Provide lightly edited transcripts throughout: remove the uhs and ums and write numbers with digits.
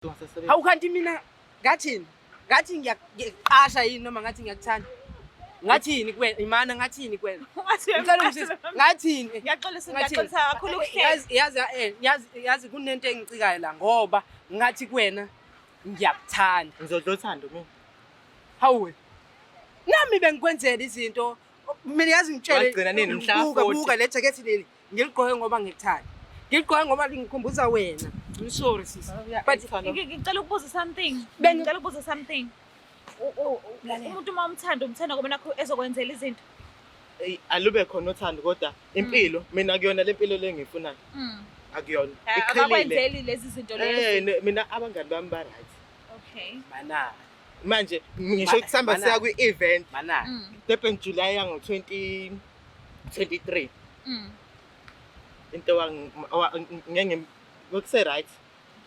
Ungasasebenzi. Hawu kanti mina ngathini? Ngathi ngiyakuqasha yini noma ngathi ngiyakuthanda? Ngathini kuwena? Imana ngathini kuwena? Ungathi Ngicela ungisize. Ngathini? Ngiyaxolisa, Ngathini? ngiyaxolisa kakhulu ukuhleka. Yazi yazi eh yazi yazi kunento engicikayo la ngoba ngathi kuwena ngiyakuthanda. Ngizodla uthando mina. Hawu. Nami bengikwenzela izinto. Mina yazi ngitshele. Wagcina nini? Mhla Buka 40. buka le jacket leli. Ngiligqoke ngoba ngikuthanda. Ngiligqoke ngoba lingikhumbuza wena. I'm sorry sis. But Ngicela ukubuza something. Ngicela ukubuza something. Umuntu uma umthanda umthanda ngoba nakho ezokwenzela izinto. Eyi, alube khona uthando kodwa impilo mina kuyona le mpilo le engiyifunayo akuyona. Iqhelile. Abakwenzeli lezi zinto Eh, lezi. mina abangani bami ba right. Okay. mana Manje ngisho kusihamba Mana. siya kwi-event mana Durban July yango 2023. Into ngeke ngikuse right.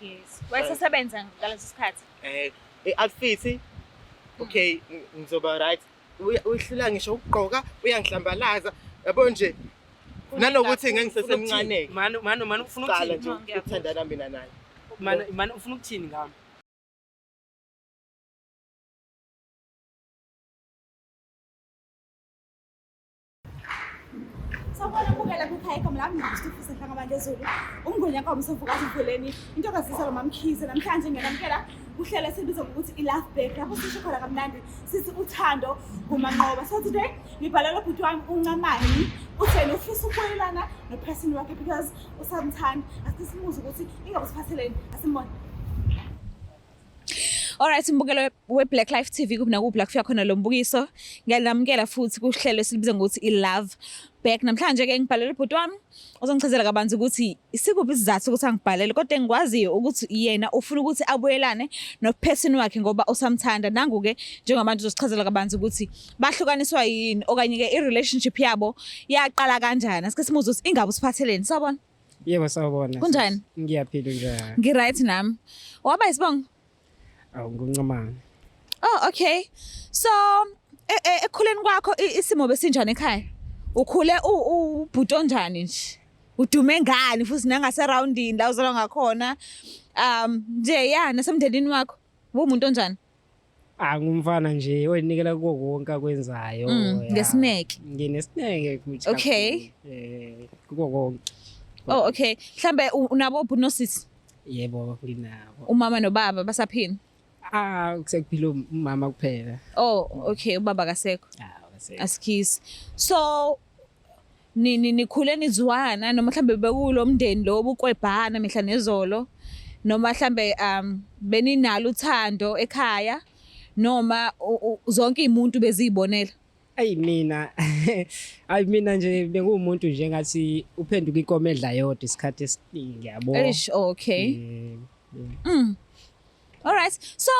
Yes. Wayesesebenza ngaleso sikhathi. Eh i-outfit okay ngizoba right. Uyihlula ngisho ukugqoka uyangihlambalaza yabo nje nanokuthi ngangisesemncane Mana mana mana ufuna qala ukuthini? nje No, ngiyakuzwa. ukuthandana mina naye. Mana mana ufuna ukuthini ngami? Sawubona bukela kwikhaya igama lami nguStufisa Hlangabangezulu umngwenyankomo sovukazi mvuleni intokazisa lomamkhize namhlanje ngiyanamukela kuhlelo esibiza ngokuthi i-love back lapho sisho khona kamnandi sithi uthando ngumanqoba. So today ngibhalela ubhuti wami uNcamani uthi yena ufisa ukubuyelana no-person wakhe because usamthanda. Asike simuze ukuthi ingabe usiphatheleni, asimbone. Alright, mbukelo we-Black Life TV kuphi nakuphi la kufika khona lo mbukiso. Ngiyanamukela futhi kuhlelo esilibiza ngokuthi i-Love Back. Namhlanje ke ngibhalele ubhuti wami ozongichazela kabanzi ukuthi isikuphi isizathu ukuthi angibhalele, kodwa engikwaziyo ukuthi yena ufuna ukuthi abuyelane no-person wakhe ngoba usamthanda. Nangu-ke njengabantu uzosichazela kabanzi ukuthi bahlukaniswa yini okanye ke i-relationship yabo yaqala kanjani. Asike simuzwe ukuthi ingabe usiphatheleni. Sawubona. Yebo sawubona. Kunjani? Ngiyaphila njani? Ngi-right nami. Waba isibongo? Awu nguNcamane. Oh okay. So ekukhuleni kwakho isimo besinjani ekhaya? Ukhule ubhuti onjani nje? Udume ngani futhi nangaseroundini la uzalwa ngakhona? Nje ya nasemndenini wakho uwumuntu onjani? Ah ngumfana nje oyinikela kuko konke akwenzayo. Ya. Ngesineke. Nginesineke futhi. Okay. Kakhulu. Eh kuko konke. Oh okay. Mhlambe unabo ubhuti nosisi, Yebo nginabo. umama nobaba basaphila? Ah kusekuphila umama kuphela. Oh okay, ubaba kasekho. Ah kasekho. Asikhisi. So ni nikhule nizwana noma mhlambe bekulo mndeni lo obukwebhana mihla nezolo noma mhlambe beninalo uthando ekhaya noma zonke izimuntu bezibonela? Ayi mina ayi mina nje bengumuntu nje ngathi uphenduka inkomo edla yodwa isikhathi esiningi yabo. Eish, okay. All right. So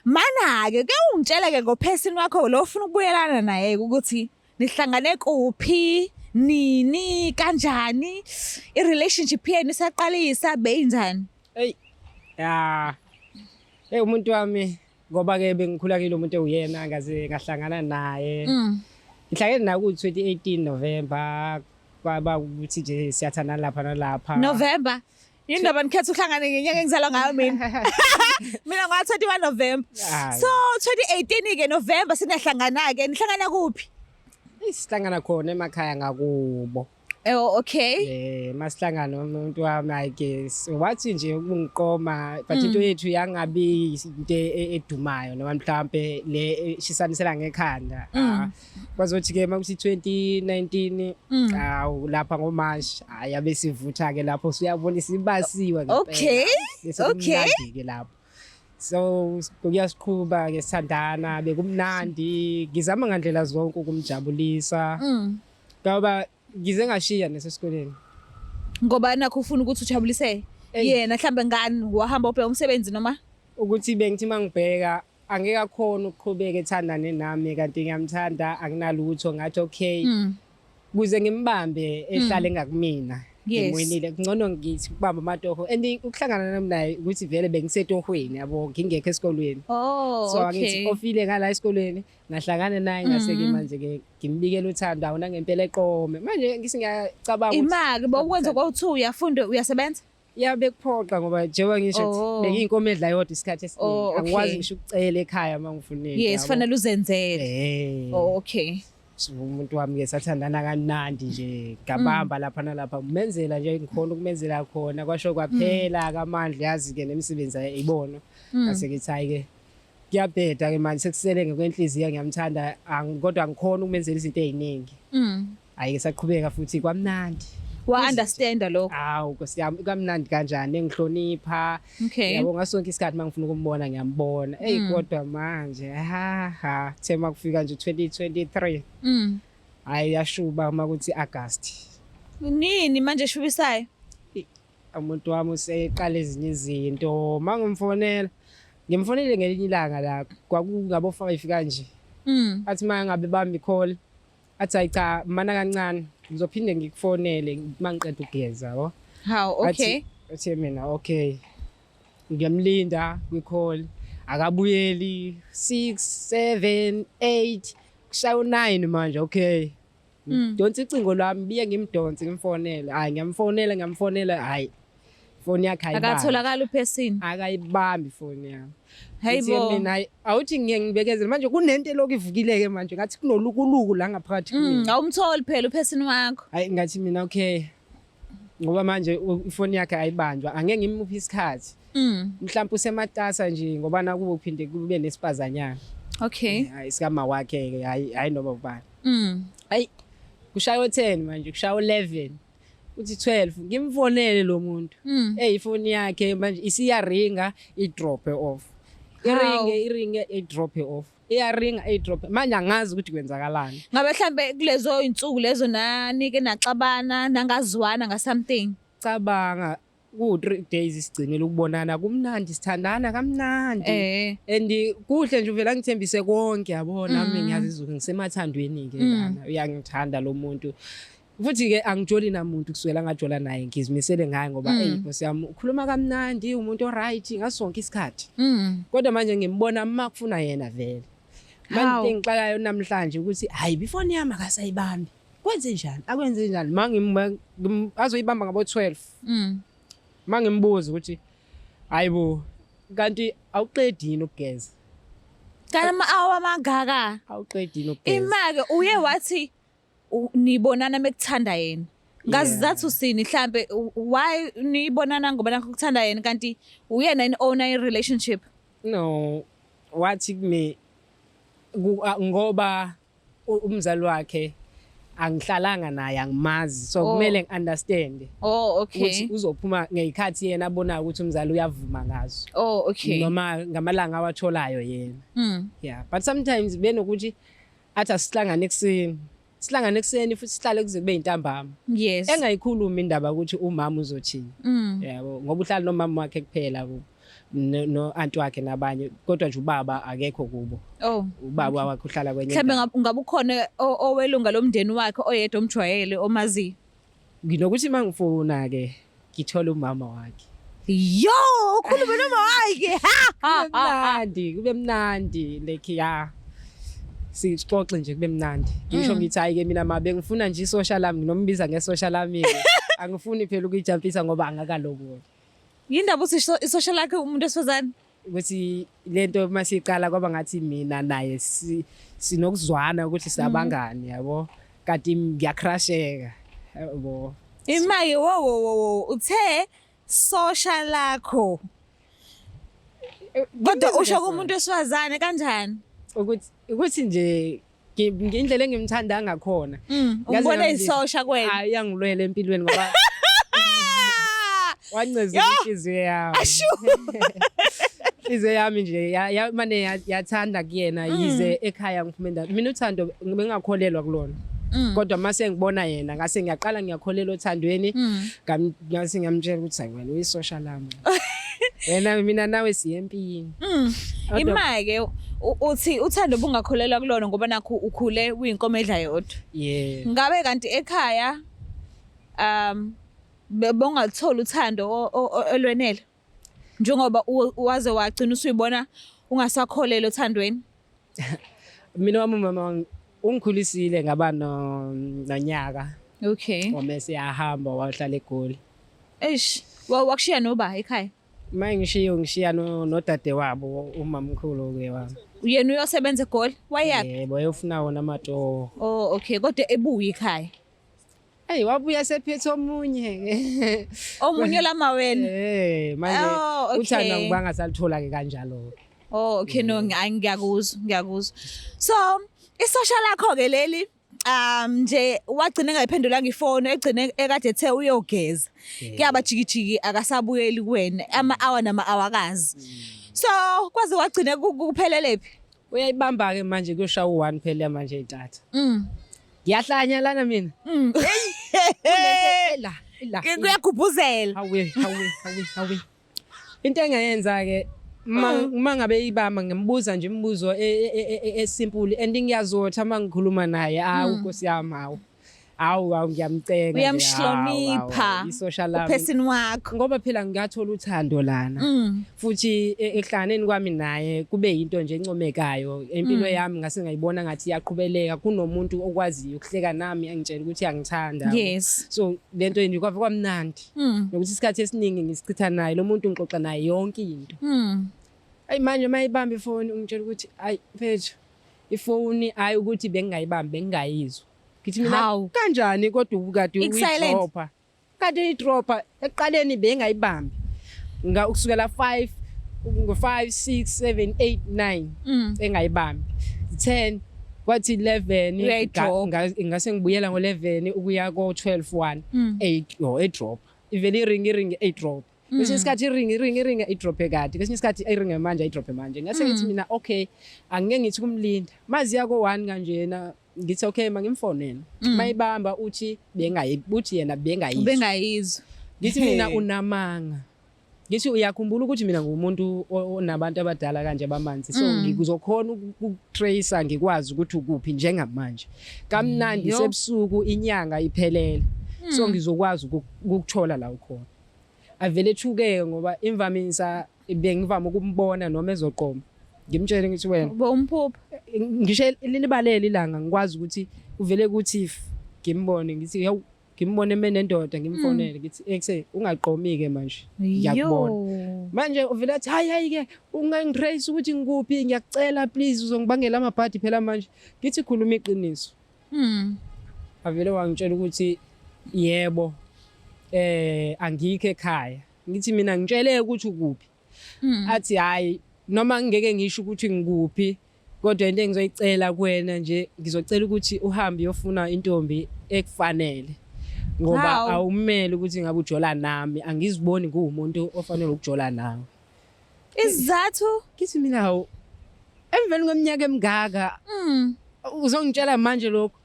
mana ke ke ungitshela ke ngoperson wakho lo ufuna ukubuyelana naye ukuthi nihlangane kuphi nini kanjani i-relationship yenu isaqalisa beyinjani? Hey. Ya. Hey umuntu wami ngoba ke bengikhula kilo umuntu ewuyena ngaze ngahlangana naye. Ngihlangene naye ku 2018 November kwaba ukuthi nje siyathandana lapha nalapha. November. Yindaba nikhetha uhlangane ngenyanga engizalwa ngayo mina. Mina ngo 21 November. Hayi. So 2018 ke November sinahlangana ke nihlangana kuphi? Sihlangana khona emakhaya ngakubo. Oh okay. Eh masihlangana umuntu wami I guess wathi nje ukungiqoma but into yethu yangabi into edumayo noma mhlambe le eshisanisela ngekhanda. Kwazothi ke makuthi 2019 awu lapha ngoMarch hayi abe sivutha ke lapho siyabona isibasiwe ngempela. Okay, Bese okay. kumnandi ke lapho. So kuyasiqhuba ke sithandana bekumnandi ngizama ngandlela zonke ukumjabulisa. Ngoba ngize ngashiya nasesikoleni. Ngoba nakho ufuna ukuthi ujabulise Eyi. yena mhlambe ngani wahamba ubheka umsebenzi noma? Ukuthi bengithi mangibheka angeke akhona ukuqhubeka ethandane nami kanti ngiyamthanda anginalutho ngathi okay. Kuze ngimbambe ehlale ngakumina. Yes. Ngimwinile kungcono ngithi ukubamba amatoho and ukuhlangana nami naye ukuthi vele bengisetohweni yabo ngingekho esikolweni. Oh So angithi okay. ofile ngala esikolweni ngahlangana naye ngase-ke manje ke ngimbikela uthando awuna ngempela eqome. Manje ngisi ngiyacabanga ukuthi Imali bokwenza kwawu2 uyafunda uyasebenza? Ya, bekuphoqa ngoba njengoba ngisho ukuthi bengiyinkomo edla yodwa isikhathi esiningi. Angikwazi ngisho ukucela ekhaya uma ngifuna into. Yes, yabo. fanele uzenzele. Oh, okay. So, umuntu wami ke sathandana kamnandi nje, ngabamba lapha nalapha, ngimenzela nje ngikhona ukumenzela khona, kwasho kwaphela kamandla, yazi ke nemisebenzi ayibona. Ngase ngithi hayi ke kuyabheda ke manje, sekusele ngokwenhliziyo, ngiyamthanda kodwa angikhona ukumenzela izinto eziningi. Hayi ke saqhubeka futhi kwamnandi. Wa understand lokho. Hawu Nkosi yami, kamnandi kanjani, engihlonipha. Yabo, ngaso sonke isikhathi mangifuna ukumbona ngiyambona. Ey, kodwa manje ha ha thema kufika nje 2023. Hayi, yashuba uma kuthi August. Nini manje eshubisayo? Umuntu wami useqala ezinye izinto. Mangimfonela, ngimfonele ngelinye ilanga la kwakungabo 5 kanje. Athi mangabe bamba i-call, athi hayi cha, mana kancane, ngizophinde ngikufonele mangiqeda ukugeza, yabo. How? Okay. Athi mina okay. Ngiyamlinda kwi-call, akabuyeli. 6, 7, 8, kushaya u9 manje, okay. Donsa icingo lwami, biye ngimdonse ngimfonele. Hayi, ngiyamfonela, ngiyamfonela, hayi. Ifoni yakhe ayibambi. Akatholakala uphesini. Akayibambi ifoni yami. Hayibo. Ngithi mina hayi, awuthi ngiye ngibekezele manje, kunento elokhu ivukile ke manje, ngathi kunolukuluku la ngaphakathi kumina. Awumtholi phela uphesini wakho. Hayi, ngathi mina okay. Ngoba manje ifoni yakhe ayibanjwa, angeke ngimuphe isikhathi. Mhlawumbe usematasa nje, ngoba nakubo kuphinde kube nesipazanyana. Hayi, sikama wakhe ke, hayi hayi noma ubani. Hayi, kushaya 10 manje, kushaya 11. Uthi 12 ngimfonele lo muntu. Hey, ifoni yakhe manje isiyaringa, i-drop off. Iringe, iringe, i-drop off. Iyaringa, i-drop. Manje angazi ukuthi kwenzakalani. Ngabe mhlambe kulezo insuku lezo nanike naxabana nangazwana nga something? Cabanga, ku 3 days sigcinile ukubonana, kumnandi, sithandana kamnandi. And kuhle nje, uvela ngithembise konke, yabo, nami ngiyazizwa ngisemathandweni ke lana, uyangithanda lo muntu. Futhi ke angijoli namuntu kusukela ngajola naye, ngizimisele ngaye ngoba hey Nkosi yami, ukhuluma kamnandi, umuntu oright ngaso sonke isikhathi. Kodwa manje ngimbona uma kufuna yena vele. Manje Hawu. into engixakayo namhlanje ukuthi hayi, ifoni yami akasayibambi. Kwenze njani? Akwenze njani? Mangim azoyibamba ngabo 12. Mangimbuza ukuthi hayibo, kanti awuqedi yini ukugeza? Kana ama-hour mangaka? Awuqedi yini ukugeza? Imake uye wathi nibonana mekuthanda yena. Ngazizathu sini mhlambe why nibonana ngoba nakho kuthanda yena, kanti uyena in owner i relationship? No, wathi kimi ngoba umzali wakhe angihlalanga naye, angimazi, so kumele ngi-understand ukuthi uzophuma ngeyikhathi yena abonayo ukuthi umzali uyavuma ngazo. Noma ngamalanga awatholayo yena. Yeah, but sometimes benokuthi athi asihlangane ekuseni. Sihlangane ekuseni futhi sihlale kuze kube intambama. Engayikhulumi indaba ukuthi umama uzothini. Yabo, ngoba uhlala nomama wakhe kuphela kubo. No anti wakhe nabanye, kodwa nje ubaba akekho kubo. Ubaba wakhe uhlala kwenye Mhlambe indawo. Ngabe ukhona owelunga lomndeni wakhe oyedwa omjwayele omaziyo? Nginokuthi mangifuna ke ngithola umama wakhe. Yo, ukhulume noma wakhe. Ha ha ha. Mnandi, kube mnandi, like ya. Sixoxe nje kube mnandi. Ngisho ngithi hayi ke mina mabe ngifuna nje isosha lami, nginombiza ngesosha lami ke. Angifuni phela ukuyijumpisa ngoba angakaloboli. Yindaba uthi isosha lakhe umuntu wesifazane? Ukuthi lento masiqala kwaba ngathi mina naye sinokuzwana ukuthi siyabangani, yabo. Kanti ngiyacrusheka, yabo. Imake wo wo wo wo, uthe sosha lakho. Kodwa usho kumuntu wesifazane kanjani? Ukuthi nje ngendlela engimthanda ngakhona. Ngaze Umbona ngambiza. isosha kwena. Hayi, uyangilwela empilweni ngoba wancezela inhliziyo yami. Ashu. Inhliziyo yami nje mane yathanda kuyena, yize ekhaya ngiphume endaweni. Mina uthando bengingakholelwa kulona. Kodwa mase ngibona yena ngase ngiyaqala ngiyakholelwa othandweni. Ngase ngiyamtshela ukuthi hayi wena uyisosha lami. Wena mina nawe siye empini. Kodwa Imake uthi uthando bungakholelwa kulona ngoba nakho ukhule uyinkomo edla yodwa. Yeah. Ngabe kanti ekhaya bongalitholi uthando olwenele njengoba waze wagcina usuyibona ungasakholelwa othandweni? Mina wami umama ungikhulisile ngaba nonyaka. Wamese yahamba wahlala eGoli. Eish. Wakushiya noba ekhaya? Uma ngishiya ngishiya nodade wabo umamkhulu ke wami. Yena uyosebenza eGoli? Wayaphi? Yebo, wayofuna wona amatoho. Oh, okay, kodwa ebuya ekhaya. Eyi wabuya sephethe omunye ke. Omunye lamawele. Eh, manje Oh, okay. uthando ngibanga salithola ke kanjalo. Oh, okay, no, ngiyakuzwa, ngiyakuzwa. So, isosha lakho ke leli nje wagcina engayiphendulanga ifoni egcine ekade ethe uyogeza. Kuyaba jikijiki akasabuyeli kuwena ama hour nama awakazi. So, kwaze kwagcina kuphelele phi? Uyayibamba ke manje kuyoshaya u1 phela manje intatha. Ngiyahlanya lana mina. Hey, la la. Kuyagubhuzela. Hawe hawe hawe hawe. Into engayenza ke uma ngabe ibamba ngimbuza nje imibuzo esimple and ngiyazotha uma ngikhuluma naye, awu Nkosi yami, awu awu awu, ngiyamcenga nje, Uyamhlonipha. awu, awu, isosha lami Uperson wakho. Ngoba phela ngingathola uthando lana futhi ekuhlanganeni kwami naye kube yinto nje encomekayo impilo yami, ngase ngayibona ngathi iyaqhubeleka kunomuntu okwaziyo ukuhleka nami, angitshela ukuthi uyangithanda. So lento nje kwave kwamnandi nokuthi isikhathi esiningi ngisichitha naye lo muntu, ngixoxa naye yonke into. Ayi manje mayibamba ifoni ungitshela ukuthi, "Ayi mfethu, ifoni ayi ukuthi bengingayibambi, bengingayizwa." Ngithi mina, Hawu. "Kanjani kodwa ubukade Ik-silent? uyidropha?" Kade uyidropha ekuqaleni, bengayibambi nga ukusukela 5 ngo 5 6 7 8 9 engayibambi, 10 kwathi 11 Uyayidropha. ngase ngibuyela ngo11 ukuya ko 12 1 8 yo edrop ivele iring iring eyidrop. Kwesinye isikhathi iring iring iring idrophe kade, kwesinye isikhathi iringe manje, ayidrophe manje. Ngase ngithi mina, okay, angike ngithi kumlinda maziya ko 1 kanjena, ngithi okay, mangimfonele. Mayibamba uthi bengayi, uthi yena bengayizwa. Bengayizwa. Ngithi mina, unamanga. Ngithi uyakhumbula ukuthi mina ngumuntu onabantu abadala kanje bamanzi, so ngizokhona ukutracer, ngikwazi ukuthi ukuphi njengamanje kamnandi sebusuku, inyanga iphelele, so ngizokwazi ukukuthola la ukhona. Avele ethukeke ngoba imvamisa bengivama ukumbona noma ezoqoma, ngimtshele ngithi wena Bomphupha. Ngisho lilibalele ilanga, ngikwazi ukuthi uvele kuthi if ngimbone, ngithi yawu, ngimbone menendoda, ngimfonele ngithi ekse ungaqomi-ke manje, ngiyakubona. Manje uvele athi, "Hayi hayi ke, ungangitrace ukuthi ngikuphi, ngiyakucela please, uzongibangela amabhadi phela manje." Ngithi khuluma iqiniso. Avele wangitshela ukuthi yebo, angikho ekhaya. Ngithi mina ngitshele ukuthi ukuphi. Athi hayi, noma ngeke ngisho ukuthi ngikuphi, kodwa into engizoyicela kuwena nje, ngizocela ukuthi uhambe uyofuna intombi ekufanele ngoba awumele ukuthi ngabe ujola nami, angiziboni nguwumuntu ofanele ukujola nawe. Isizathu? Ngithi mina hawu, emveni kweminyaka emingaka uzongitshela manje lokho?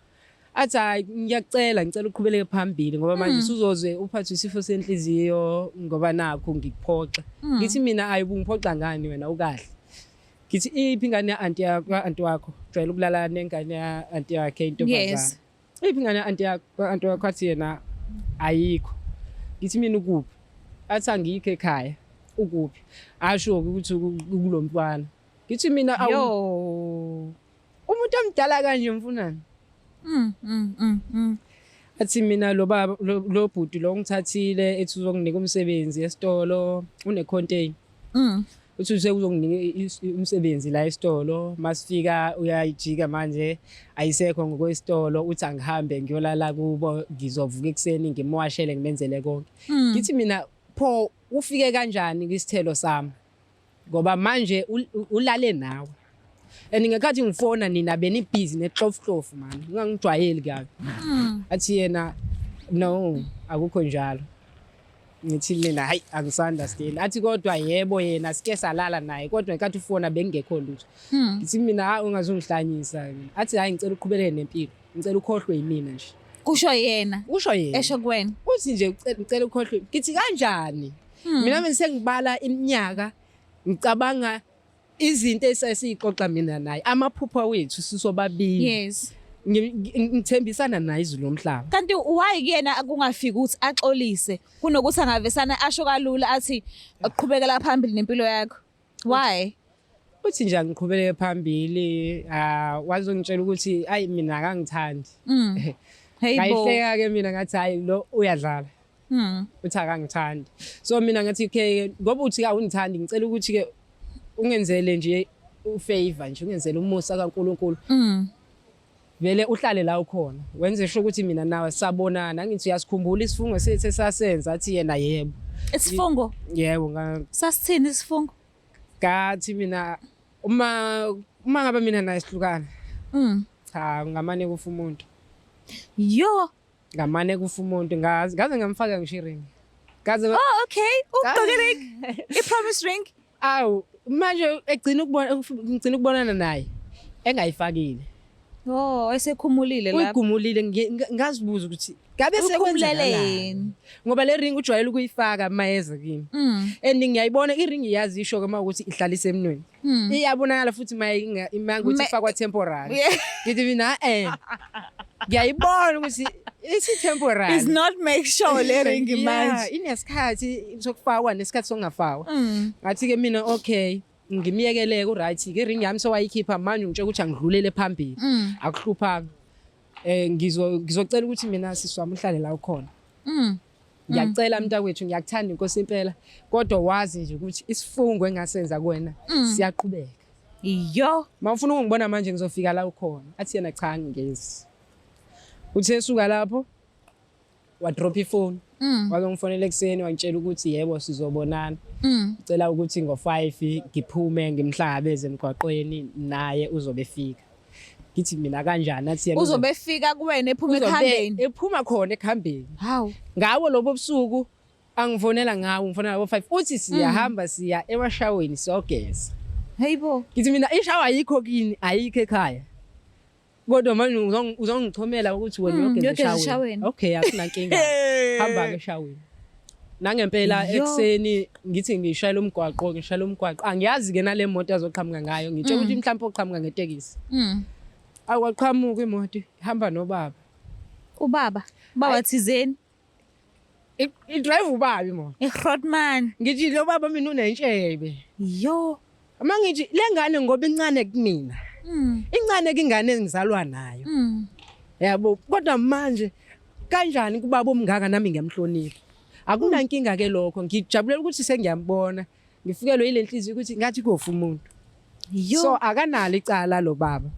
Athi hayi, ngiyakucela, ngicela uqhubeleke phambili ngoba manje usuzoze uphathwe isifo senhliziyo ngoba nakho ngikuphoxa. Ngithi mina ayi, ubungiphoxa ngani wena, ukahle? Ngithi iphi ingane ya-anti yakho, anti wakho jwayele ukulala nengane ya-anti yakhe intombazana? Iphi ingane ya-anti yakho, anti wakho? Athi yena ayikho. Ngithi mina ukuphi? Athi angikho ekhaya. Ukuphi? Asho ukuthi kulo mntwana. Ngithi mina awu, umuntu omdala kanje mfunani? Athi mina lo baba lo bhuti lo ngithathile, ethi uzonginika umsebenzi esitolo, une-container. Uthi usekuzokunika umsebenzi la esitolo, masifika uyayijika manje, ayisekho ngokwesitolo, uthi angihambe ngiyolala kubo, ngizovuka ekuseni ngimwashele, ngimenzele konke. Ngithi mina pho ufike kanjani kwisithelo sami ngoba manje ulale nawe and ngekhathi ngifona nina benibhizi nexofxofu mani, ungangijwayeli kabi. Athi yena no, akukho njalo. Ngithi mina hayi, angisi-understand. Athi kodwa yebo, yena sike salala naye, kodwa ngenkathi ufona bengekho lutho. Ngithi mina hayi, ungazungihlanyisa. Athi hayi, ngicela uqhubeleke nempilo, ngicela ukhohlwe yimina nje. Kusho yena. Usho yena. Esho kuwena. Uthi nje ngicela ukhohlwe. Ngithi kanjani mina? Mina sengibala iminyaka, ngicabanga izinto esasiyixoxa mina naye, amaphupho wethu sisobabili. Ngithembisana naye izulu lomhlaba. Kanti why kuyena kungafiki ukuthi axolise kunokuthi angavesana asho kalula athi aqhubekela phambili nempilo yakho? Why? Uthi nje angiqhubeleke phambili. Ah, wazongitshela ukuthi ayi, mina akangithandi. Hey bo. Ngayihleka ke mina, ngathi hayi, lo uyadlala. Uthi akangithandi. So mina ngathi okay, ngoba uthi awungithandi, ngicela ukuthi ke ungenzele nje ufavor nje, ungenzele umusa kaNkuluNkulu. Vele uhlale la ukhona, wenze sure ukuthi mina nawe sabonana. Ngithi uyasikhumbula isifungo sethu esasenza? Athi yena yebo. Isifungo? Yebo. Sasithini isifungo? Ngathi mina uma ngabe mina naye sihlukana, cha, ngamane kufa umuntu. Yo. Ngamane kufa umuntu. Ngaze ngamfaka ngisho iring, ngaze Oh, okay. Ugqoke ring? I-promise ring? Awu, manje egcina ukubona, ngicina ukubonana naye engayifakile. Oh, esekhumulile lapho. Uyigumulile. Ngazibuza ukuthi ngabe sekwenzakalani. Ukhumuleleni? Ngoba le ring ujwayele ukuyifaka mayeza kimi, and ngiyayibona iring, iyazisho ke ukuthi ihlalise emnweni, iyabonakala futhi maye ukuthi ifakwa temporary. Ngithi mina ngiyayibona ukuthi ithi temporary. Is not make sure le ring manje. Inesikhathi sokufakwa nesikhathi sokungafakwa. Ngathi ke mina okay, ngimyekeleke, u-right ke, ring yami sowayikhipha, manje ungitshela ukuthi angidlulele phambili. Akuhluphanga, ngizocela ukuthi mina sisi wami uhlale la ukhona. Ngiyacela mntakwethu, ngiyakuthanda inkosi impela, kodwa wazi nje ukuthi isifungo engasenza kuwena siyaqhubeka. Yo. Mawufuna ukungibona manje, ngizofika la ukhona. Athi yena cha, ngezi. Uthe esuka lapho wadrop ifoni. Wazongifonela ekuseni, wangitshela ukuthi yebo, sizobonana. Cela ukuthi ngo-5 ngiphume ngimhlangabeze emgwaqweni, naye uzobe efika. Ngithi mina kanjani? Athi yena Uzobe efika kuwena ephuma uzobe ekuhambeni? Ephuma khona ekuhambeni. Hawu. Ngawo lobo busuku angifonela ngawo, ngifonela ngo-5, uthi siyahamba siya emashaweni siyogeza. Hayibo. Ngithi mina ishawa ayikho kini, ayikho ekhaya, kodwa manje uzongichomela ukuthi wena uyogeza uyogeza eshaweni. eshaweni. Okay, akunankinga, hamba ke eshaweni. Nangempela Yo. ekuseni ngithi ngishayela umgwaqo, ngishayela umgwaqo, angiyazi ke nale moto azoqhamuka ngayo, ngitshela ukuthi mhlawumbe oqhamuka ngetekisi. Akwaqhamuka imoto, ihamba nobaba. Ubaba. Ubaba thizeni? I-drive ubaba imoto. IGrotman. Ngithi lo baba mina unentshebe. Yo. Uma ngithi le ngane ngoba incane kumina, incane kingane engizalwa nayo, yabo, kodwa manje kanjani kubaba omngaka? Nami ngiyamhlonipha, akunankinga ke lokho, ngijabulela ukuthi sengiyambona, ngifikelwe yile nhliziyo ukuthi ngathi kofa umuntu. Yo. So akanalo icala lo baba,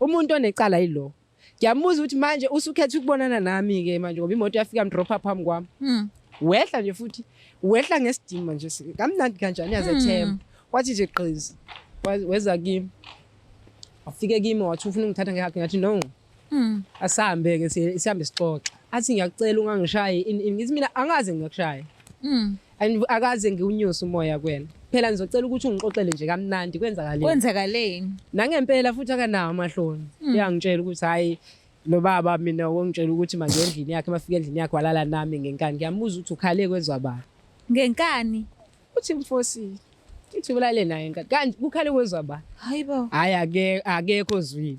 umuntu onecala yilo. Ngiyambuza ukuthi manje usukhetha ukubonana nami ke manje, ngoba imoto yafika mdropha phambi kwami, wehla nje futhi wehla ngesidima nje, kamnandi kanjani, yazethemba, wathi nje gqizi, weza kimi, wafike kimi wathi ufuna ungithatha ngehug. Ngathi no, asahambe ke, sihambe sixoxe. Athi ngiyakucela ungangishayi ini ini. Ngithi mina angaze ngiyakushaya and akaze ngiwunyuse umoya kuwena, phela ngizocela ukuthi ungixoxele nje kamnandi kwenzakaleni. Kwenzakaleni? Nangempela futhi akanawo amahloni, uyangitshela ukuthi hayi, lo baba mina wongitshela ukuthi mangiye endlini yakhe, mafika endlini yakhe walala nami ngenkani. Ngiyambuza ukuthi ukhale kwezwa bani? Ngenkani. Uthi mfosile, uthi ulale naye ngenkani, kanti kukhale kwezwa bani? Hayibo. Hayi, akekho ozwile.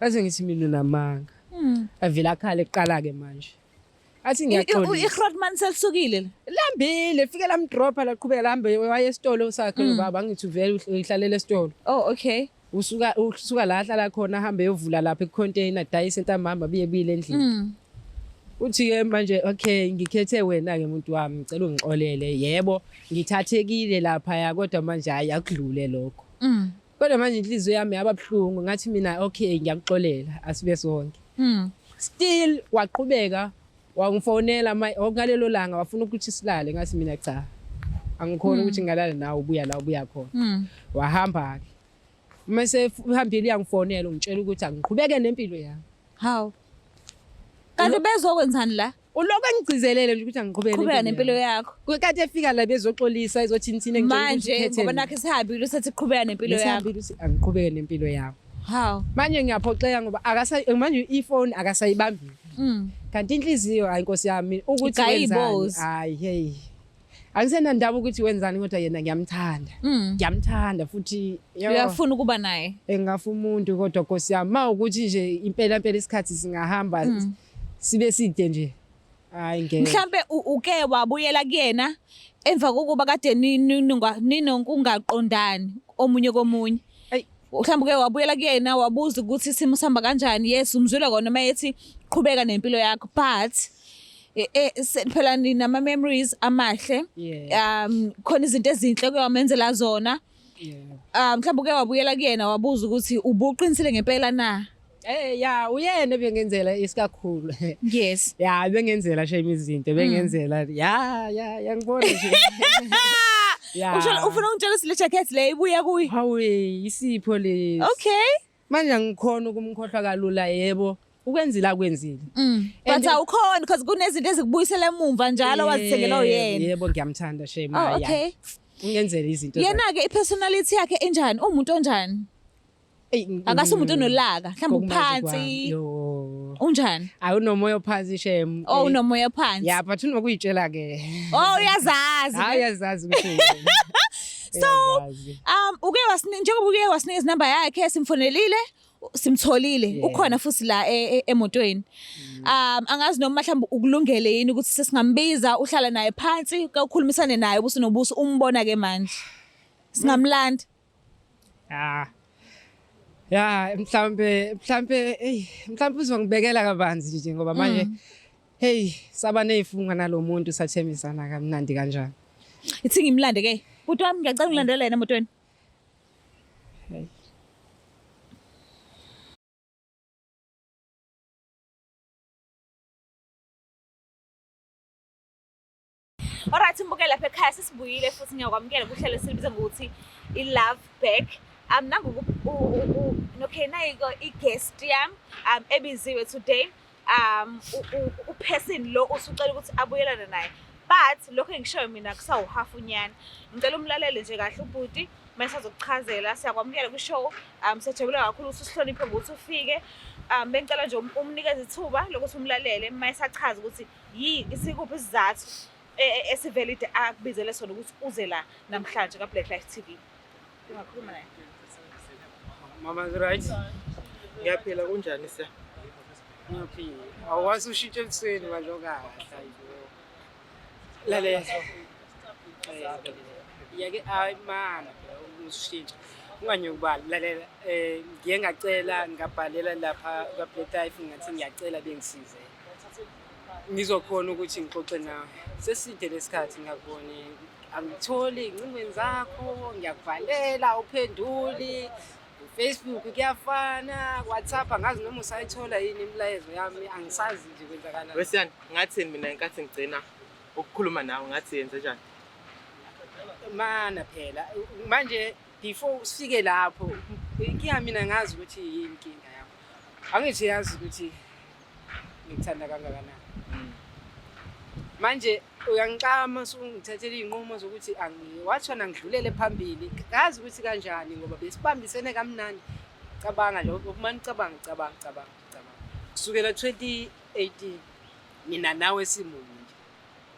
Bese ngithi mina unamanga. Avela akhale kuqala ke manje, athi ngiyaxolisa. IGrotman selisukile la. Lambile, fike lamdropha, laqhubeka lambe, waye esitolo sakhe lo baba. Angithi uvele uhlalela esitolo. Oh, okay. Usuka la ahlala khona, ahambe eyovula lapha econtainer, dayise ntambama, biye buyele endlini. Uthi ke manje okay, ngikhethe wena ke muntu wami, ngicela ungixolele, yebo ngithathekile lapha ya, kodwa manje hayi, akudlule lokho. Kodwa manje inhliziyo yami yaba buhlungu. Ngathi mina okay, ngiyakuxolela, asibe sonke. Still waqhubeka wangifonela ngalelo langa, wafuna ukuthi silale. Ngathi mina cha, angikhona ukuthi ngalala nawe ubuya la ubuya khona. Wahamba ke, mase uhambile uyangifonela, ungitshela ukuthi angiqhubeke nempilo yami. Hawu. Kanti bezokwenzani la? Uloko engigcizelele nje ukuthi angiqhubeke Qhubeka nempilo yakho. Kanti efika la bezoxolisa, ezothini thina, engitshela ukuthi Manje ukhethe ngoba mina. nakhe sihambile, usethi qhubeka nempilo yakho. Ngisihambile, uthi angiqhubeke nempilo yami. Hawu. Manje ngiyaphoxeka ngoba akasa manje ifoni akasayibambile, kanti inhliziyo, hayi nkosi yami, ukuthi Igayi wenzani. ibozi. Hayi, hey, angisenandaba ukuthi wenzani, kodwa yena ngiyamthanda. Ngiyamthanda futhi yo. Uyafuna ukuba naye. Engafa umuntu, kodwa nkosi yami, ma ukuthi nje impela impela isikhathi singahamba sibe side nje, hayi ngeke. Mhlambe uke wabuyela kuyena emva kokuba kade ninokungaqondani omunye komunye? Ayi. Mhlawumbe uke wabuyela kuyena wabuza ukuthi isimo sihamba kanjani? Yes, umzwile kona uma ethi qhubeka nempilo yakho, but Phela ninama memories amahle. Khona izinto ezinhle kuyamenzela zona. Mhlawumbe uke wabuyela kuyena wabuza ukuthi ubuqinisile ngempela na? Ya, uyena ebengenzela isikakhulu. Ya, bengenzela shame izinto, bengenzela. Ya, yangibona nje. Ya. Usho ufuna ungitshela ukuthi le jacket le ibuya kuyi? Hawe, isipho lesi. Manje angikhona ukumkhohlwa kalula, yebo. Ukwenzile akwenzile. But awukhona because kunezinto ezikubuyisela emumva njalo wazithengela uyena. Yebo, ngiyamthanda shame. Oh, Hayi, okay. Ungenzela izinto. Yena ke ipersonality yakhe enjani? Umuntu onjani? Eyi, Akasumuntu onolaka, mhlawumbe ngokumazi uphansi. kwami, yo. Unjani? Ayi, unomoya ophansi shame. Oh, unomoya phansi. Ya, but unokuyitshela ke. Oh, uyazazi. Hayi, uyazazi ukuthi uyena. So, Uyazazi. Uke wasini njengoba uke wasinikeza inamba yakhe, simfonelile, simtholile. Ukhona futhi la emotweni. Angazi noma mhlawumbe ukulungele yini ukuthi sesingambiza, uhlala naye phansi, ukhulumisane naye ubuso nobuso, umbona ke manje. Singamlanda. Ah. Ya, mhlambe hey, mhlambe uzongibekela kabanzi nje ngoba manje hey, saba nezifunga nalomuntu, sathembisana kamnandi kanjani. Ithi ngimlande ke. Bhuti wami, ngiyacela ungilandele yena emotweni. Hey. Alright, mbukele lapha ekhaya, sesibuyile futhi ngiyakwamukela kuhlelo esilibiza ngokuthi i-Love Back. Nangu okay, nayi-ke i-guest yami ebiziwe today. U-person lo usucela ukuthi abuyelane naye. But lokho engishoyo mina kusawu-half unyana. Ngicela umlalele nje kahle ubhuti mase azokuchazela. Siyakwamukela kwi-show. Siyajabula kakhulu ukuthi usihloniphe ngokuthi ufike. Bengicela nje umnikeze ithuba lokuthi umlalele mase achaze ukuthi isikuphi isizathu esivelide akubizele sona ukuthi uze la namhlanje ka Black Life TV. Ungakhuluma naye. Mama, right? Ngiyaphila, kunjani sir? Ngiyaphila. Awukwazi ushintshe ebusweni manje okahle. Lalela. Yeke ayi mana phela ushintsha. Unganyokubala lalela, ngiye ngacela ngabhalela lapha ka Black Life, ngathi ngiyacela bengisize. Ngizokhona ukuthi ngixoxe nawe. Seside lesikhathi ngakuboni, angitholi ingcingweni zakho, ngiyakubhalela uphenduli. Facebook kuyafana, WhatsApp angazi noma usayithola yini imilayezo yami, angisazi nje kwenzakalani. Wesiyani, ngathini mina ngenkathi ngigcina ukukhuluma nawe, ngathi yenze njani? Mana phela manje before sifike lapho, inkinga mina ngazi ukuthi yini inkinga yakho. Angithi yazi ukuthi ngikuthanda kangakanani. Manje uyangixama usungithathela iy'nqumo zokuthi wathona ngidlulele phambili. Ngazi ukuthi kanjani ngoba besibambisene kamnandi. Cabanga nje, umane ucabanga, cabanga, cabanga, cabanga. Kusukela 2018 mina nawe simunye nje.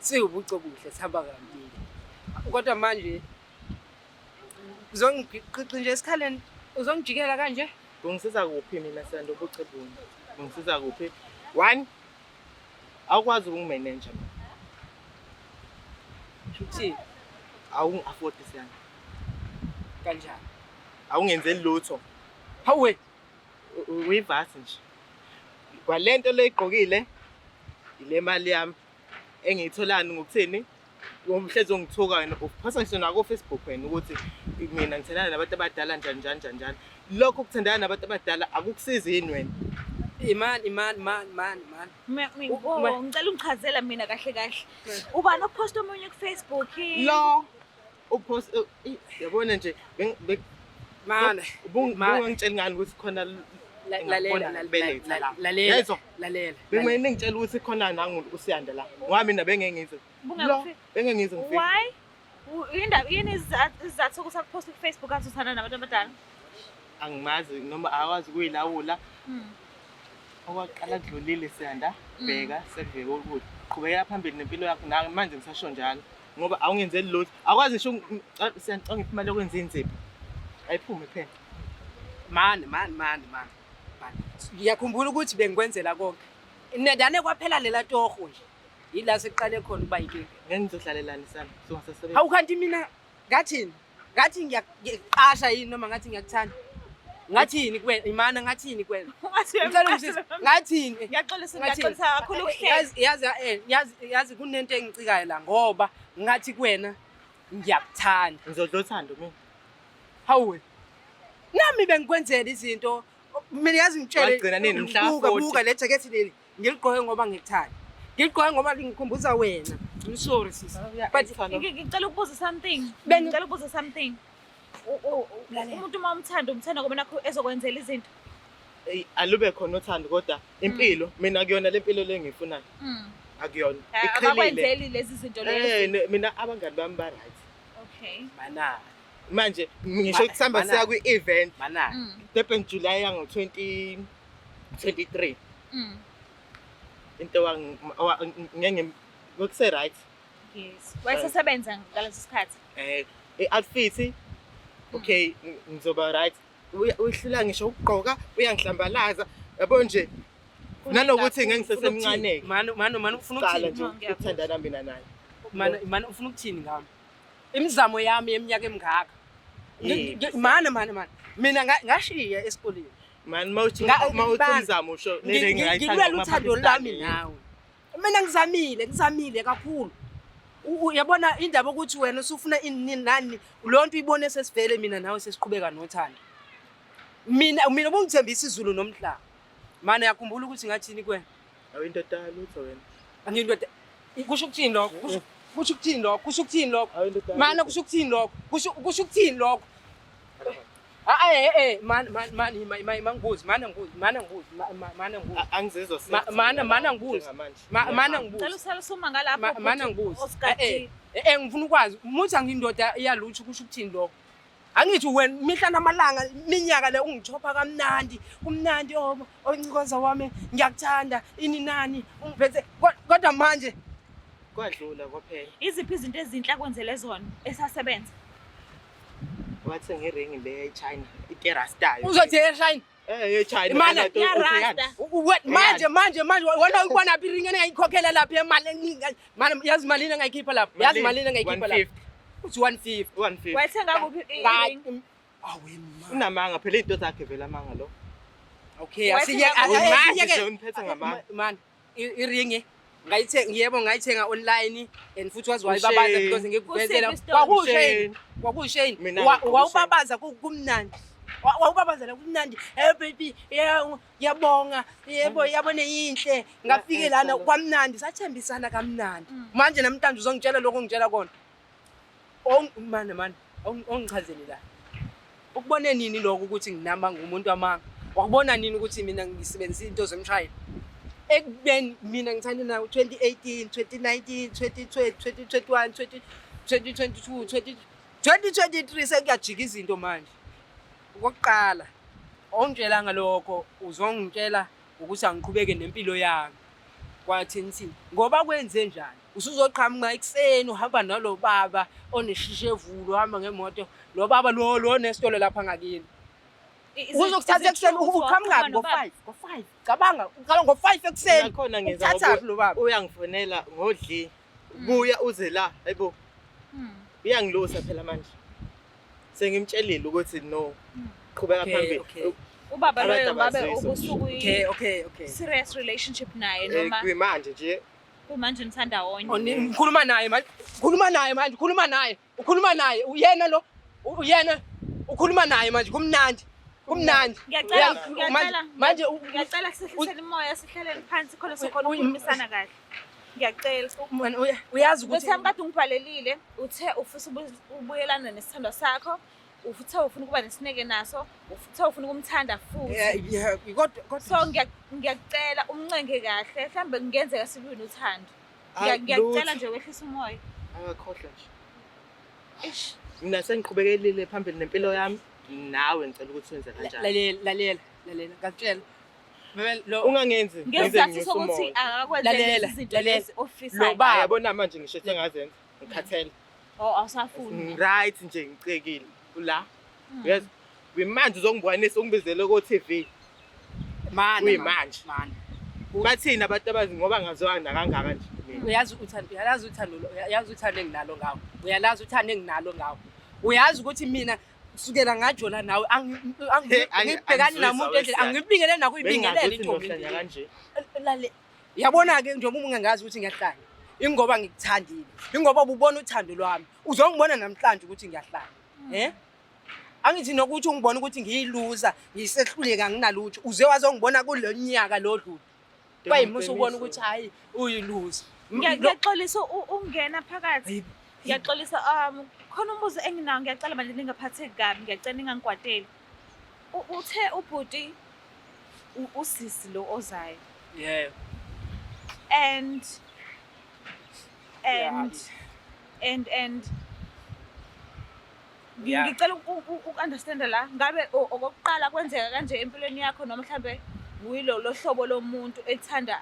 Siwubuco buhle, sihamba kabili. Kodwa manje uzongiqiqa nje esikhaleni, uzongijikela kanje? Kungisiza kuphi mina Siyanda ubucebuni? Kungisiza kuphi? One, awukwazi ukungimanage mina. Shuthi awungi-afford Siyanda. Kanjani? Awungenzeli lutho. Hawe. Uyivasi nje. Kwalento leyigqokile ile mali yami engiyitholani ngokuthini? Umhlezi ongithuka wena, uphosa ngisho nako Facebook wena ukuthi mina ngithandana nabantu abadala njani njani njani njani. Lokho ukuthandana nabantu abadala akukusizi yini wena? Imani, imani, mani, mani, mani. Oh, ngicela ungichazela mina kahle kahle. Ubani opost omunye ku Facebook? Lo upost, yabona nje, Mana, mana. Ubungangitsheli ngani ukuthi khona Lalela, ngakubona beletha la? lalela, Yezwa? lalela. Bengimele ngitshela ukuthi khona nangu uSiyanda la. Ngoba mina bengeke ngize. Bungakufiki. Lo, bengeke ngize ngifike. Why? Yini isizathu sokuthi akuposte ku Facebook athi uthanda nabantu abadala? Angimazi noma akwazi ukuyilawula. Okwaqala kudlulile Siyanda, bheka sekuvele ukuthi qhubekela phambili nempilo yakho na manje ngisasho njalo ngoba awungenzeli lutho. Akwazi ngisho Siyanda, ngicela ngiphe imali yokwenza inzipho. Ayiphume phela. Mani, mani, mani, mani. Mani. Ngiyakhumbula ukuthi bengikwenzela konke. Nendane kwaphela lela torho nje. Yila sekuqale khona ukuba yinkinga. Ngeke ngizohlalelana Siyanda, songasasebenzi. Hawu kanti mina ngathini? Ngathi ngiyakuqasha yini noma ngathi ngiyakuthanda? Ngathini kuwena? Imana ngathini kuwena? Ungathi Ngicela ungisize. Ngathini? Ngiyaxolisa, Ngathini? ngiyaxolisa kakhulu ukuhleka. Yazi kunento engicikayo la ngoba ngathi kuwena ngiyakuthanda. Ngizodla uthando mina. Hawu. Nami bengikwenzela izinto. Mina yazi ngitshele. Wagcina nini mhla Buka 40? buka le jacket leli. Ngiligqoke ngoba ngikuthanda. Ngiligqoke ngoba lingikhumbuza wena. I'm sorry sis. But Ngicela ukubuza something. Ngicela ukubuza something. Umuntu uma umthanda umthanda ngoba nakho ezokwenzela izinto. Eyi, alube khona uthando kodwa impilo mina kuyona le mpilo le engiyifunayo akuyona iqhelile. Abakwenzeli lezi zinto lezi. Mina abangani bami ba right. Okay. Mana. Manje ngisho kusihamba siya kwi-event Mana. Durban July yango 2023 into ngeke ngokuse right. Yes. Wayesesebenza ngaleso sikhathi. I-outfit okay ngizoba right. Uyihlula ngisho ukugqoka uyangihlambalaza yabo nje nanokuthi ngengisesemncane Mana mana mana ufuna qala ukuthini? nje ukuthandana mina naye. Mana mana ufuna ukuthini ngami? Imizamo yami yeminyaka emingaka. Yebo. Mana mana mana. Mina ngashiya esikoleni. Man mawuthi mawuthi umzamo usho lele Ngilwela uthando lwami nawe. Mina ngizamile, ngizamile kakhulu. Uyabona indaba ukuthi wena usufuna ini nani, leyo nto uyibone sesivele mina nawe sesiqhubeka nothando. Mina ubungithembisa izulu nomhlaba. Mana yakhumbula ukuthi ngathini kuwena? Awindoda lutho wena. Angiyindoda. Kusho ukuthini lokho? Kusho ukuthini lokho? Kusho ukuthini lokho? Awindoda. Mana kusho ukuthini lokho? Kusho ukuthini lokho? Man man man mangibuzi, mana ngibuzi, mana ngibuzi, mana ngibuzi. Angizizwa Mana mana ngibuzi. Mana ngibuzi. Cela usale usuma ngalapho. Mana ngibuzi. Ngifuna ukwazi, muthi angiyindoda iyalutho kusho ukuthini lokho? Angithi wena mihla namalanga minyaka le ungithopha kamnandi, kumnandi oncikoza wami ngiyakuthanda ini nani ungiphethe kodwa manje kwadlula kwaphela. Iziphi izinto ezinhle akwenzele zona esasebenza? Wathenga iringi le eChina, iTerra-Star. Uzothi eChina? eChina. Mana ya-Rasta. Manje manje manje wena ubona phi iringi engayikhokhela lapha imali eningi. Mana yazi malini engayikhipha lapha? Yazi malini engayikhipha lapha? Uthi 150. 150. Wayithenga kuphi iringi? Awe ma. Unamanga phela into zakhe vele amanga lo. Okay, Wayithenga asiyeke Manje nje uniphethe ngamanga. Man, iringi ngayithenga yebo ngayithenga online and futhi wazi wayibabaza because ngikuvezela kwakuShane kwakuShane wawubabaza kumnandi wawubabaza kumnandi hey baby ngiyabonga yebo yabone yinhle ngafike lana kwamnandi sathembisana kamnandi manje namhlanje uzongitshela lokho ngitshela kona man man ongichazele la ukubone nini lokho ukuthi nginama ngumuntu amanga wakubona nini ukuthi mina ngisebenzisa into zemshayelo ekubeni mina ngithanda nawo 2018 2019 2020 2021 2022 2023 sekuyajika izinto manje. Okokuqala ongitshelanga lokho uzongitshela ukuthi angiqhubeke nempilo yami kwathini ngoba kwenze njani usuzoqhamuka ekuseni uhamba nalo baba oneshishe evulo uhamba ngemoto lo baba lo nesitolo lapha ngakini uzokuthatha ekuseni uqhamuka ngo-5 ngo-5 cabanga uqala ngo-5 ekuseni Nakhona uthathaphi lo baba uyangifonela ngodli buya uze la hayibo uyangilusa phela manje sengimtshelile ukuthi no qhubeka phambili Ubaba loyo ngabe ubusuku okay serious relationship naye noma kuyimanje nje kumanje nisandawonye ukhuluma naye manje ukhuluma naye manje ukhuluma naye ukhuluma naye uyena lo uyena ukhuluma naye manje kumnandi kumnandi ngiyacela manje ngiyacela sihlisele imoya sihlaleni phansi khona sokhona ukukhulumisana kahle ngiyacela uyazi ukuthi Uthi kade ungibhalelile uthe ufisa ubuyelana nesithandwa sakho uthe ufuna ukuba nesineke naso uthe ufuna ukumthanda futhi kodwa so ngiyacela umncenge kahle mhlambe kungenzeka sibuye nothando ngiyacela nje wehlisa umoya akakhohlwa nje ish mina sengiqhubekelile phambili nempilo yami nawe ngicela ukuthi wenze kanjani lalela lalela lalela ngakutshela ungangenzi ngesizathu sokuthi akakwenzeli izinto lezi ofisayo lo yabona manje ngisho sengazenza ngikhathele oh awusafuni right nje ngicekile ula yes kuyimanje uzongibonisa ungibizele ko TV mana kuyimanje mana bathini abantu abazi ngoba ngazwana kangaka nje uyazi uthando uyazi uthando uyazi uthando enginalo ngawe uyalazi uthando enginalo ngawe uyazi ukuthi mina Kusukela ngajola nawe angibhekani namuntu endlela, angibingele nakuyibingelela intombi. Bengingazi kanje. Lale. Yabona-ke njengoba ungangazi ukuthi ngiyahlanya. Ingoba ngikuthandile. Ingoba ububona uthando lwami. Uzongibona namhlanje ukuthi ngiyahlanya. Eh? Angithi nokuthi ungibona ukuthi ngiyiluza, ngisehluleka anginalutho. Uze wazongibona kulo nyaka lo dlule. Kwayimusa ubona ukuthi hayi uyiluza. Ngiyaxolisa ungena phakathi. Ngiyaxolisa khona umbuzo enginawo, ngiyacela manje ningaphatheki kabi, ngiyacela ningangikwateli. Uthe ubhuti usisi lo ozayo. Yebo. And and and and ngicela uku-understanda la, ngabe okokuqala kwenzeka kanje empilweni yakho noma mhlambe uyilo lo hlobo lomuntu elithanda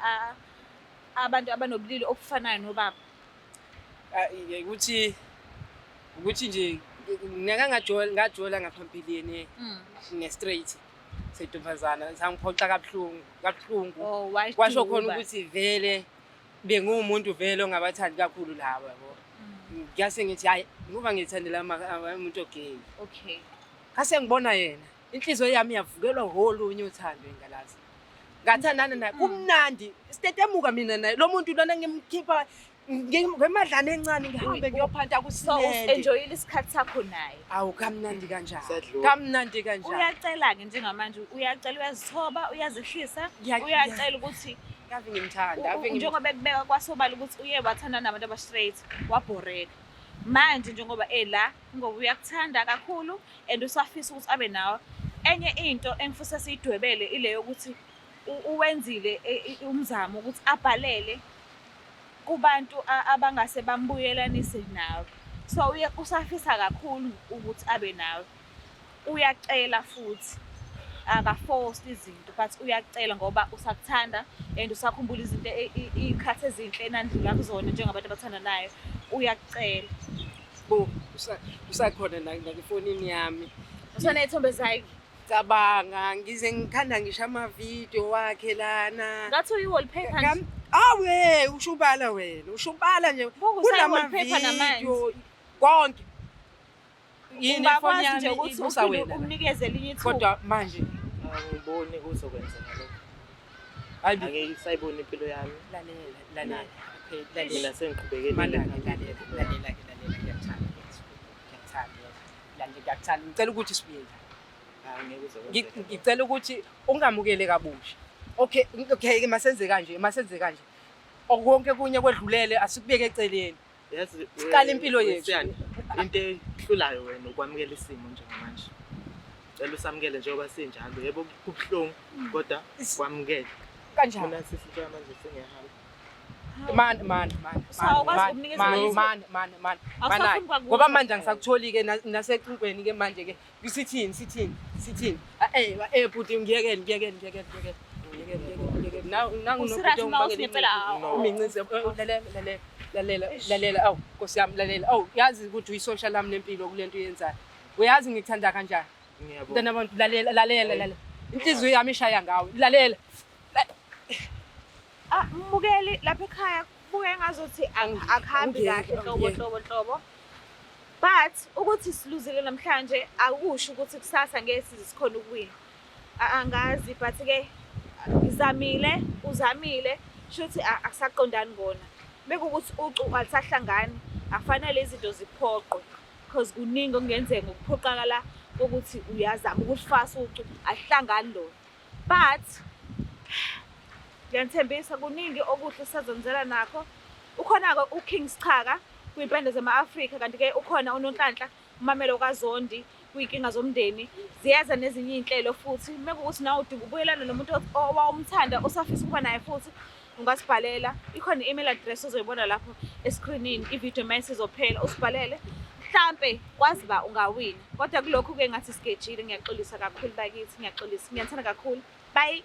abantu abanobulili obufanayo nobaba? Ukuthi nje ngeke ngajola ngaphambilini ne-straight sentombazana, sangiphoxa kabuhlungu kabuhlungu. Kwasho khona ukuthi vele benguwumuntu vele ongabathandi kakhulu laba, yabo. Ngase ngithi hayi ngoba ngithandela umuntu ogay. Okay. Ngase ngibona yena, inhliziyo yami yavukelwa holunye uthando engalazi. Ngathandana naye kumnandi, sitetemuka mina naye. Lo muntu lona ngimkhipha ngemadlana encane ngihambe ngiyophanta So kusinende. enjoyile isikhathi sakho naye. Awu kamnandi kanjani? Sadlula. Kamnandi kanjani? Uyacela-ke njengamanje, uyacela, uyazithoba, uyazehlisa, uyacela ukuthi Ave ngimthanda, ave ngimthanda. Njengoba ekubeka kwasobala ukuthi uye wathandana nabantu aba-straight, wabhoreka. Manje njengoba ela, ngoba uyakuthanda kakhulu and usafisa ukuthi abe nawe. Enye into engifisa siyidwebele ile yokuthi uwenzile umzamo ukuthi abhalele kubantu abangase bambuyelanise nawe. So usafisa kakhulu ukuthi abe nawe. Uyacela futhi, akaforce izinto but uyacela ngoba usakuthanda and usakhumbula izinto iy'khathi ezinhle enandlula kuzona njengabantu abathandanayo. Uyacela. Bo, usakhona nakufonini yami. Usaney'thombe zakhe. Cabanga ngize ngikhanda ngisho amavidiyo wakhe lana. Ngathi uyi-wallpaper nje. Awe, ushubala wena, ushubala nje. Buka usayi-wallpaper namanje. Kunamavidiyo konke. Yini ifoni Ungakwazi nje yami ukuthi ibusa uphinde wena la. umnikeze elinye ithuba. Kodwa manje Angiboni kuzokwenzeka lokho. hayi Angeke isayibona impilo yami. lalela, lalela. Okay, lalela. Mina sengiqhubekele. Mana lalela, lalela, lalela, ngiyakuthanda. Ngiyakuthanda. Lalela, ngiyakuthanda. Ngicela ukuthi sibuye la. Angeke kuzokwenzeka. Ngicela ukuthi ungamukele kabusha. Okay, okay, masenze kanje, masenze kanje. Okonke kunye kwedlulele asikubeke eceleni. Yazi Siqala impilo yethu. Siyani, into ehlulayo wena ukwamukela isimo njengamanje. Cela usamukele njengoba sinjalo. Yebo kubuhlungu kodwa kwamukele. Kanjani? Mina sisi njengamanje sengiyahamba. Man man man. So, awukwazi ukunikeza man ithuba? man man man. Awusafuni kwakuza. Ngoba manje angisakutholi ke nasecingweni ke manje ke. Sithini sithini sithini. Eh bhuti ngiyekele ngiyekele ngiyekele ngiyekele. Ngiyekele ngiyekele. Now now Userious uma usingempela, Umincinze lalela lalela lalela lalela awu Nkosi yami lalela. Awu yazi ukuthi uyisosha lami lempilo kulento oyenzayo. Uyazi ngikuthanda kanjani. Ngiyabonga. Mntana abantu lalela lalela lalela. Inhliziyo yami ishaya ngawe. Lalela. Mbukeli lapha ekhaya kubuke ngazuthi akuhambi kahle nhlobo nhlobo nhlobo. But ukuthi siluzile namhlanje akusho ukuthi kusasa ngeke size sikhona ukuwina. Angazi but ke ngizamile, uzamile, shuthi akusaqondani ngona. Bekukuthi ucu alisahlangani, akufanele izinto ziphoqwe because kuningi okungenzeka ngokuphoqakala kokuthi uyazama ukulifasa ucu, alihlangani lona. But ngiyanithembisa kuningi okuhle sisazonzela nakho. Ukhona-ke uKing Schaka kwimpende zama-Afrika, kanti-ke ukhona uNonhlanhla uMamelo kaZondi kuyinkinga zomndeni. Ziyeza nezinye iy'nhlelo futhi. Uma kuwukuthi nawe udinga ubuyelana nomuntu owawumthanda osafisa ukuba naye futhi, ungasibhalela. Ikhona i-email address ozoyibona lapho eskrinini, ividiyo uma isizophela usibhalele. Mhlampe kwazi ba ungawina. Kodwa kulokhu-ke ngathi sigejile, ngiyaxolisa kakhulu bakithi, ngiyaxolisa. Ngiyanithanda kakhulu. Bye.